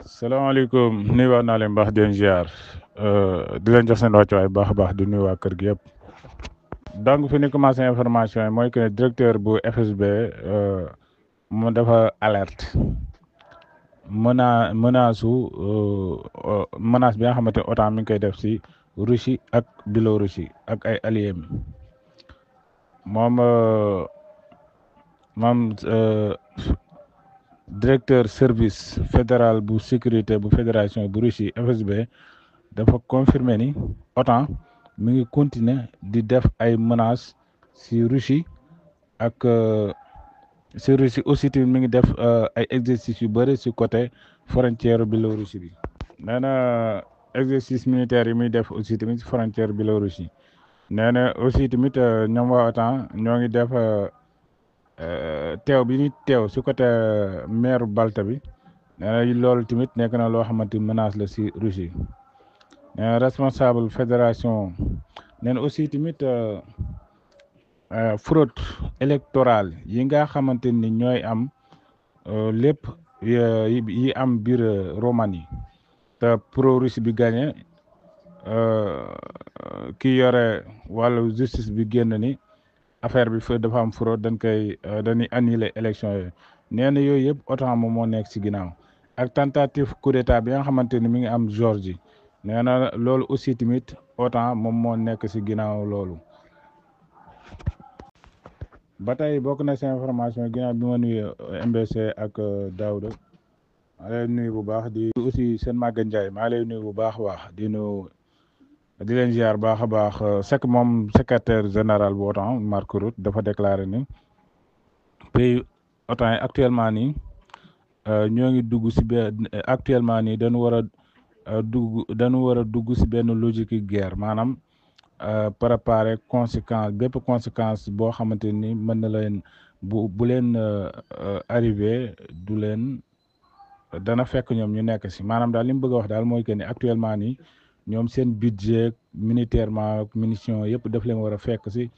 salaamaaleykum nuyuwaat naa leen baax di leen ziar di leen jox seen wàccuwaay baax a baax di nuyu waa kër gi yëpp. donc fi ñu commencé information yi mooy que directeur bu FSB mu dafa alerte menace bi nga xamante ne OTAN mi ngi koy def si Russie ak Biélorussie ak ay alliés moom directeur service fédéral bu sécurité bu fédération bu Russie FSB dafa confirmer ni OTAN mi ngi continuer di def ay menaces si Russie ak si Russie aussi tamit mi ngi def ay exercices yu bëri si côté frontière Biélorussie bi. nee na exercice militaire yi muy def aussi tamit si frontière Biélorussie nee na aussi tamit ñoom waa OTAN ñoo ngi def teew bi ñuy teew si côté mer Balta bi nee na loolu tamit nekk na loo xamante ni menace la si Russie. Responsable fédération nee na aussi tamit fraude électorale yi nga xamante ni ñooy am lépp yi am biir Roumanie te pro Russie bi gagné ki yore wàllu justice bi génn ni affaire bi fa dafa am fraude dañuy annuler élection yooyu nee na yooyu yëpp OTAN moom moo nekk ci ginnaaw ak tentative coup d'état bi nga xamante ni mi ngi am Géorgie nee na loolu aussi tamit OTAN moom moo nekk ci ginnaaw loolu. ba tey bokk na ci information ginnaaw bi ma nuyu MBC ak Daouda maa lay nuyu bu baax di aussi seen Maguette Ndiaye maa lay nuyu bu baax a baax di leen ziar baax a baax moom secrétaire général bu OTAN Mark Rutte dafa déclaré ni pays OTAN yi actuellement nii ñoo ngi dugg ci actuellement nii dañu war a dugg ci benn logique guerre maanaam préparer bépp conséquence boo xamante ni mën na leen bu leen arrivé dana fekk ñoom ñu nekk ci maanaam daal li mu bëgg a wax daal mooy que ni actuellement nii ñoom seen budget militairement munitions yëpp daf leen war a fekk ci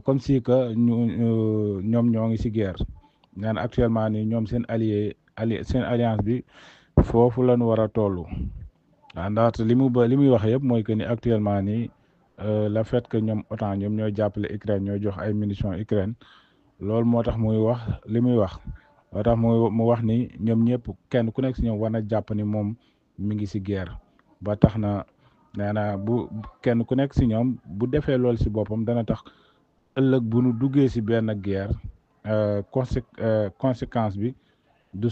comme si que ñoom ñoo ngi ci guerre naan actuellement nii ñoom seen seen alliance bi foofu lañu war a toll waaw ndaxte li muy wax yëpp mooy que ni actuellement nii le fait que ñoom OTAN ñoom ñooy jàppale Ukraine ñooy jox ay munitions Ukraine loolu moo tax muy wax li muy wax moo tax mu wax ni ñoom ñëpp kenn ku nekk ci ñoom war na jàpp ni moom mi ngi ci guerre ba tax na nee na bu kenn ku nekk ci ñoom bu defee loolu ci boppam dana tax ëllëg bu nu duggee ci benn guerre conséquence bi du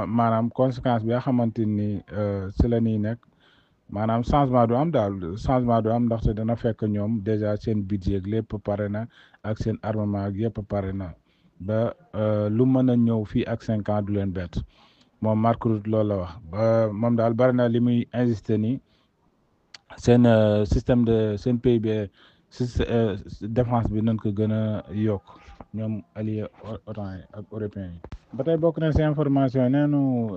maanaam conséquence bi nga xamante ni ci la ñuy nekk maanaam changement du am ndaxte dana fekk ñoom déjà seen budget lépp pare na ak seen armement ak yëpp pare na ba lu mën a ñëw fii ak 5 ans du leen bett moom Mark Rutte loolu la wax ba moom daal bari na li muy insister ni seen système de seen PIB défense bi nañ ko gën a yokk ñoom alliés OTAN yi ak européens yi. ba tey bokk na ci information neenu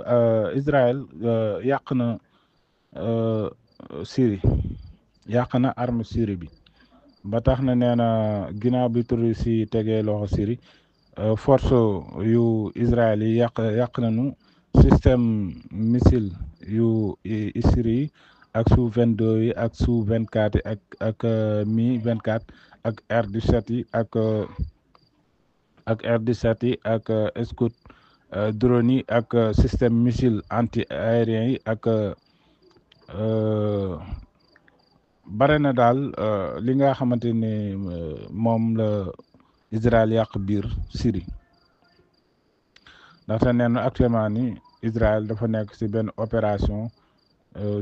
Israël yàq na Syrie yàq na arme Syrie bi ba tax na nee na ginnaaw bi turu si tegee loxo Syrie force yu Israël yi yàq nañu système missile yu Syrie yi ak Su-22 yi ak Su-24 yi ak Mi-24 ak R-17 yi ak R-17 yi ak Scout drone yi ak système missile anti-aérien yi ak bare na daal li nga xamante ni moom la Israël yàq biir Syrie ndaxte nee na actuellement ni Israël dafa nekk ci benn opération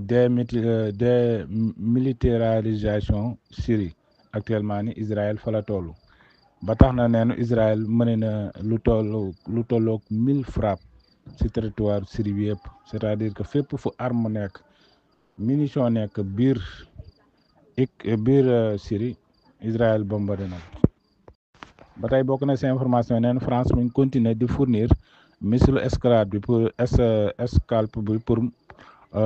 démilitarisation Syrie actuellement ni Israël fa la toll ba tax na nee na Israël mën na lu tolloog 1000 frappes ci territoire Syrie bi yëpp c'est-à-dire que fépp fu arme nekk munition nekk biir Syrie Israël bombardé na ba tey bokk na ci information neen France mi ngi continuer di fournir missile Scalp bi pour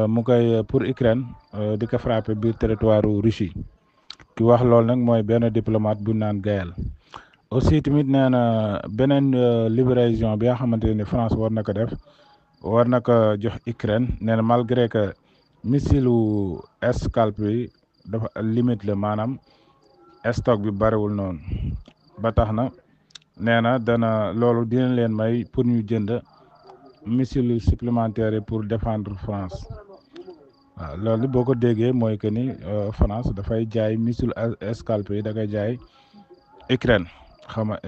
mu koy pour Ukraine di ko frapper biir territoire Russie ki wax loolu nag mooy benn diplomate bu naan Gaël aussi tamit nee na beneen livraison bi nga xamante ni France war na ko def war na ko jox Ukraine nee na malgré que missile Scalp yi dafa limite la maanaam stock bi bariwul noonu ba tax na nee na dana loolu dina leen may pour ñu jënd missile supplémentaire yi pour défendre France waaw loolu boo ko déggee mooy que ni France dafay jaay missile Scalp yi da koy jaay Ukraine xam nga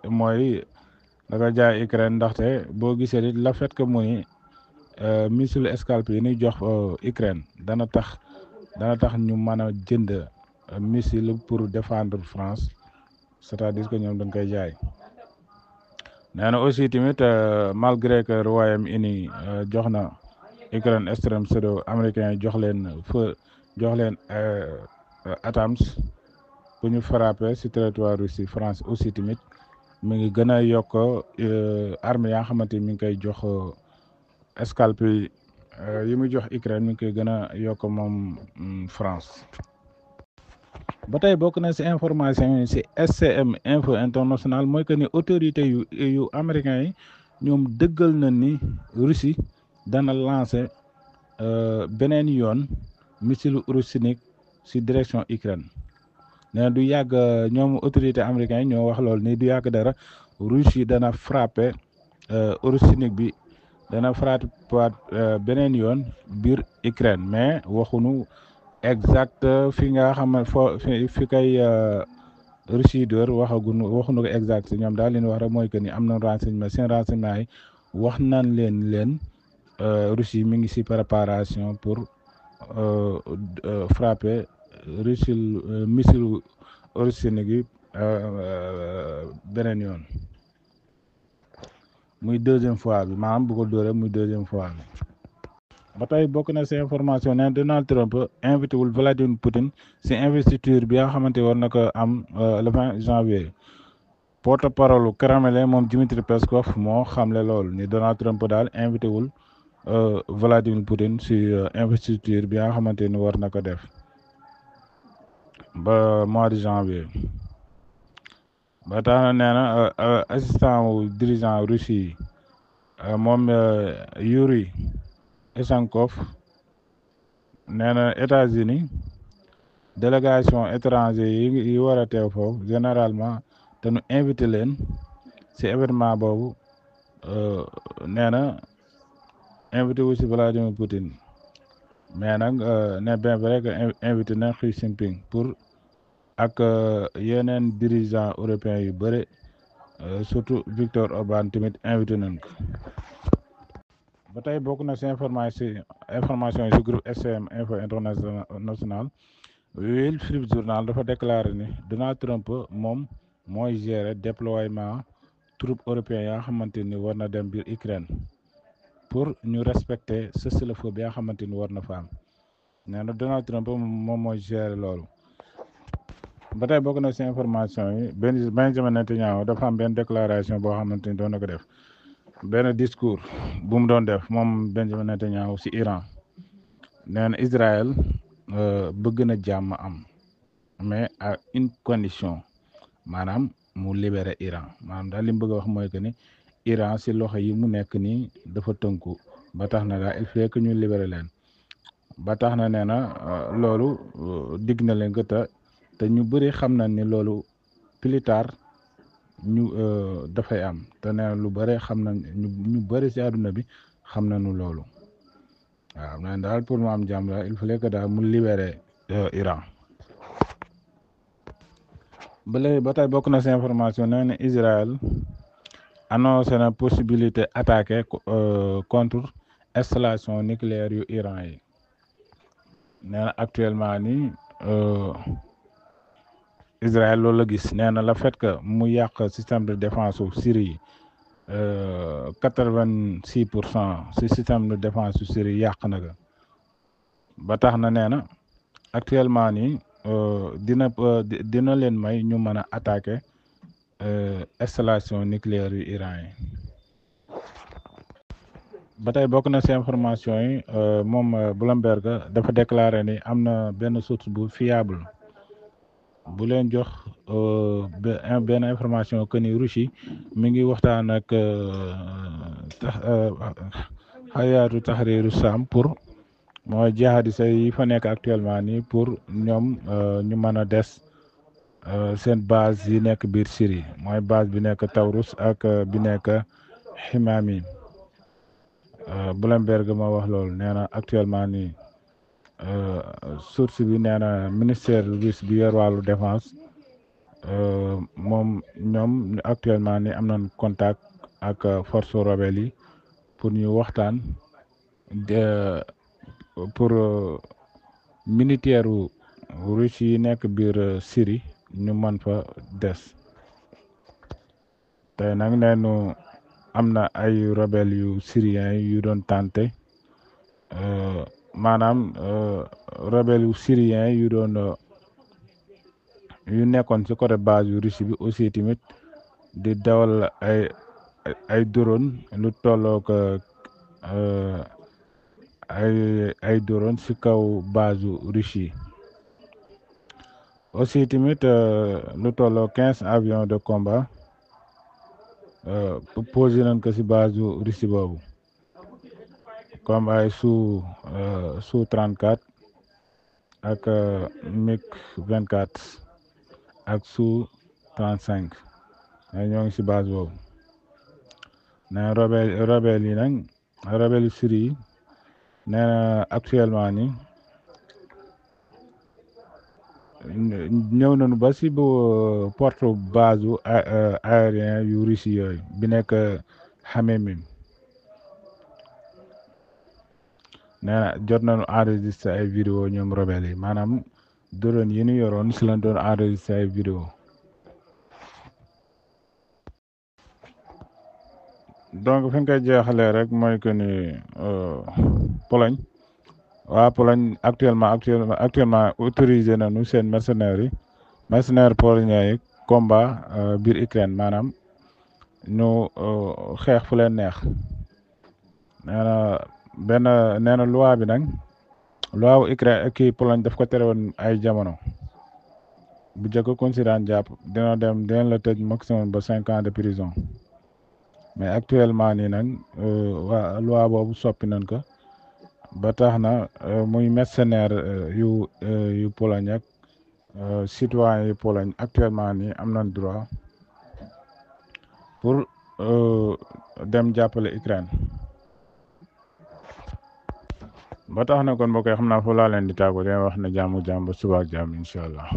mooy da koy jaay Ukraine ndaxte boo gisee it la fait que mu ni missile Scalp yi ñuy jox Ukraine dana tax ñu mën a jënd missile pour défendre France c'est-à-dire que ñoom dañ koy jaay. nee na aussi tamit malgré que Royaume-Uni jox na Ukraine extrême pseudo américain jox leen ATACMS pour ñu frapper ci territoire Russie France aussi tamit mi ngi gën a yokk armes yaa xamante ni mi ngi koy jox Scalp yi muy jox Ukraine mi ngi koy gën a yokk moom France. ba tey bokk na ci information yi ci SCM info international mooy que ni autorité yu américains yi ñoom dëggal na ni Russie dana lancer beneen yoon missile Ourusnik ci direction Ukraine nee du yàgg ñoom autorité américains yi ñoo wax loolu ni du yàgg dara Russie dana frapper Ourusnik bi dana frapper beneen yoon biir Ukraine mais waxunu exact fi nga xam ne fi kay Russie door waxuñu ko exact ñoom daal li ñu wax rek mooy que ni am na renseignement seen renseignement yi wax nañ leen Russie mi ngi ci préparation pour frapper missile Ourusnik yi beneen yoon muy deuxième fois bi maanaam bu ko dóoree muy deuxième fois bi. ba tey bokk na ci information ne Donald Trump invité wul Vladimir Poutine ci investiture bi nga xamante war na ko am le 20 janvier porte-parole Kremlin moom Dmitry Peskov moo xamle loolu ni Donald Trump daal invité wul Vladimir Poutine ci investiture bi nga xamante ni war na ko def ba mois de janvier ba tax na nee na assistant wu dirigeant Russie moom Yuri Echankov nee na États-Unis délégation étranger yi war a teew foofu généralement te nu invité leen ci événement boobu nee na invité wu ci Vladimir Poutine mais nag ne bien vrai que invité na Xi Jinping pour ak yeneen dirigeants européens yu bëri surtout Viktor Orban tamit invité nañ ko. ba tey bokk na ci information yi ci groupe SCM info international Wall Street Journal dafa déclaré ni Donald Trump moom mooy gérer déploiement troupes européens yaa xamante ni war na dem biir Ukraine pour ñu respecter cessez-le-feu bi nga xamante ni war na fa am nee na Donald Trump moom mooy gérer loolu. ba tey bokk na ci information yi Benjamin Netanyahu dafa am benn déclaration boo xamante ni doon na ko def benn discours bu mu doon def moom Benjamin Netanyahu ci Iran nee na Israël bëgg na jàmm am mais à une condition maanaam mu libérer Iran maanaam daal li mu bëgg a wax mooy que ni Iran ci loxo yi mu nekk nii dafa tënku ba tax na daal il faut que ñu libérer leen ba tax na nee na loolu digg na leen ko te ñu bëri xam na ni loolu plus tard ñu dafay am te nee na lu bëri xam na ñu bëri ci àdduna bi xam nañu loolu waaw nee daal pour mu am jàmm daal il fallait que daal mu libérer Iran. ba léegi ba tey bokk na ci information nee na Israël annoncé na possibilité attaquer contre installation nucléaire yu Iran yi nee na actuellement nii Israël loolu la gis nee na le fait que mu yàq système de défense su Syrie 86% ci système de défense su Syrie yàq na ko ba tax na nee na actuellement nii dina leen may ñu mën a attaquer installation nucléaire yu Iran yi. ba tey bokk na ci information yi moom Bloomberg dafa déclaré ni am na benn source bu fiable bu leen jox benn information que ni Russie mi ngi waxtaan ak Hayatu Tahriru Sham pour mooy jihadiste yi fa nekk actuellement nii pour ñoom ñu mën a des seen base yi nekk biir Syrie mooy base bi nekk Tavrus ak bi nekk Himami. Bloomberg moo wax loolu nee na actuellement nii source bi nee na ministère russe bi yor wàllu défense moom ñoom actuellement nii am nañ contact ak force rebelle yi pour ñu waxtaan pour militaire russe yi nekk biir Syrie ñu mën fa des tey nag neenu am na ay rebelle yu syriens yu doon tenté maanaam rebelle yu syriens yu doon yu nekkoon ci côté base yu Russie bi aussi tamit di dawal ay drone lu tollook ay drone ci kaw base yu Russie aussi tamit lu tolloo 15 avions de combat posé nañ ko ci base yu Russie boobu comme ay Su 34 ak MiG 24 ak Su 35 ñoo ngi ci base boobu nee rebelle yi nag rebelle yu Syrie yi nee na actuellement ni ñëw nañu ba ci bu porte base u aérien yu Russie yooyu bi nekk Hammeim nee na jot nañu enregistré ay vidéo ñoom rebelle yi maanaam drone yi ñu yoroon ci lañ doon enregistré ay vidéo donc fi nga koy jeexalee rek mooy que ni Pologne waa Pologne actuellement autorisé nañu seen mercenaires polonais yi combat biir Ukraine maanaam ñu xeex fu leen neex nee na loi bi nag loi wu Ukraine kii Pologne daf ko tere woon ay jamono bu jëkk kon si daan jàpp dina la tëj maximum ba 5 ans de prison mais actuellement nii nag waa loi boobu soppi nañ ko ba tax na muy mercenaire yu Pologne ak citoyen yu Pologne actuellement nii am nañ droit pour dem jàppale Ukraine ba tax na kon mbokk yi xam naa foofu laa leen di tàggoo di wax ne jàmm ba suba ak jàmm incha allah.